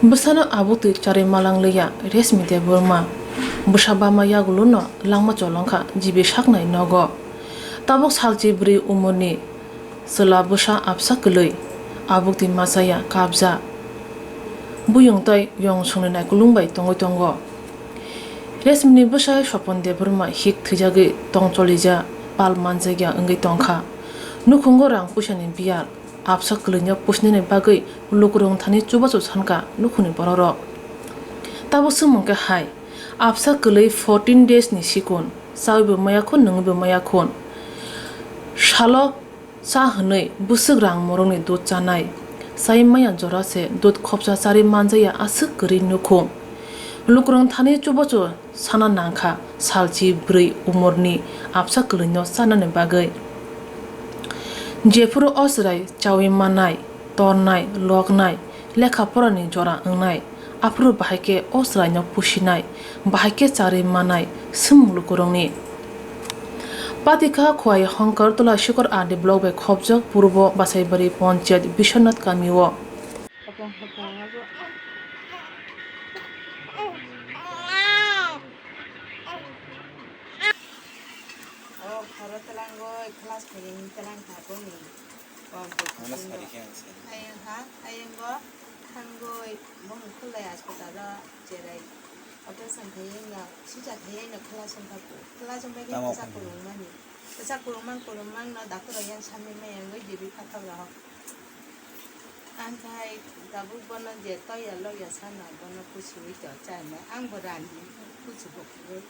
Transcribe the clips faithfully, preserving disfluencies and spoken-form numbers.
Bwsano abuk twi charwi malang liya Reshmi Debbarma. Bwsa bama yagulo no langma cholong kha G B saknai nogo. Tabuk salchi bwrwi umorni chwla bwsa absa kwlwi abuk twi machaya kabja. Buyung tai yong songni naikolung bai tongwi tongo. Reshmini bwsai Sopon Debbarma hik thwijagwi tong cholija pal manjakya wngwi tongkha. Nukhungo rang puisani biyal absa kwlwino pusinani bagwi lukurok thani chubachu sankha nukhungni borokrok. Tabuk swngmung khe hai, absa kwlwi fourteen days ni sikon, chawibo maya khun, nungwibo maya khun. Salok cha hwnwi bwswk rang morokni dud chanai. Chai maya jora se dud khopsa charwi manjaya aswk kwrwi nukhung. Lukurok thani chubachu sana nangkha salchi bwrwi umorni absa kwlwino chanani bagwi. Jephuru o chwrai chawi mannai, tornai, loknai, lekha porani jora wngnai, aphuru bahai khe o chwraino pusinai, bahai khe charwi mannai swngmung lukurokni. Patikha Khowai Hongkor Tola Shikor R D block bai khopjak Purbo Basaibari Ponchayat Biswanath kamio. O khoro twlangwi class khaini twlang kha boni. O bo Ano kuching sari bo. Khe ang sari. Ayang ha, ayang bo thangwi boni khulai hospital o cherai. Operation khaiwi no, sijak khaiwi no class wngkha bo. Class wngbai khe Tamo kwchak kwrwngmani. Kwchak kwrwngmang kwrwngmang no doctor rok yang sanwi maya wngwi dibi khathok rok. Ang khai tabuk bono je toya loya sana bono kusiwi to chaima. Ang bo randi kusi bo kwrwi.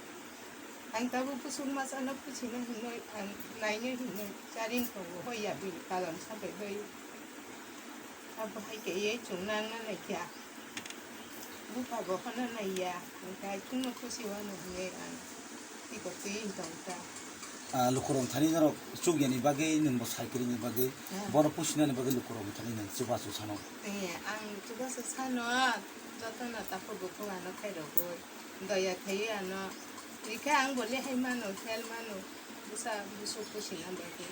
Ang tabuk kusuk masa no kusina hinwi ang naina hinwi charing tongo hoi ya bini kalam sabai bai. Abo hai khe ye chwng nang na nai kha. Bupha bo hono nai ya. Ang khai chwngno kusi wano hinwi ang tiko twi tong ta. Ah, lukurok thani norok chukya ni bagwi nwng bo sai kwrwi ni bagwi Ah. Bono pusinani bagwi lukurok thani nwng chubachu sano. Eh, ang chubachu sano jotono takhuk bukhuk ano khairogwi. Doya khaiwi ano. Ikhe ang bo lehai mano, hel mano. Bwsa busuk pusina bagwi.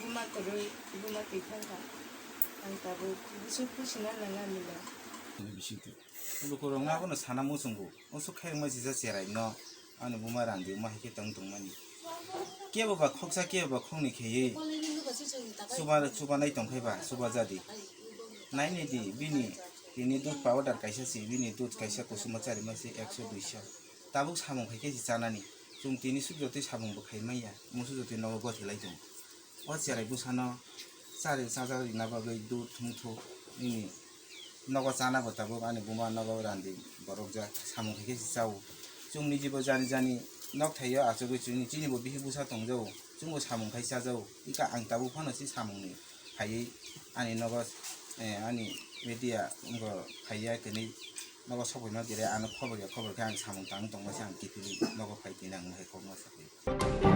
Buma kwrwi, buma twi thangkha. Ang tabuk busuk pusina nangani le. Lukurok no abono sana muchungo. Usuk khe wngma sisa cherai no. Ani buma randi wngma hai khe tong tongmani. Kebo ba khoksa, kebo ba khoknwi khaiwi. Chuba, chubanai tongkhai ba, chuba jadi. Naini di, bini, bini dud powder kaisa si, bini dud kaisa kusuma charima si, ekso duiso. Tabuk samung khai khe si chanani. Chwng tini suk jotwi samung bo khai manya, musu jotwi nogo gothilai tongo. O cherai bwsano chari chajak rina bagwi dud thung thuk nini nogo chana bo tabuk ani buma nogo randi borok jak samung khai khe si chao. Chwng niji bo jani jani nok thaio achugwi chini, chini bo bihik bwsa tongjago, chwng bo samung khai chajao. Ika ang tabuk phano si samungni phaiwi ani nogo, eh, ani media wngkha phaiya kini nogo sokphaima dire ano khobor ya, khobor khe ang samung tang tongma se ang kiphilwi nogo phai tini ang hai kokma sakhi.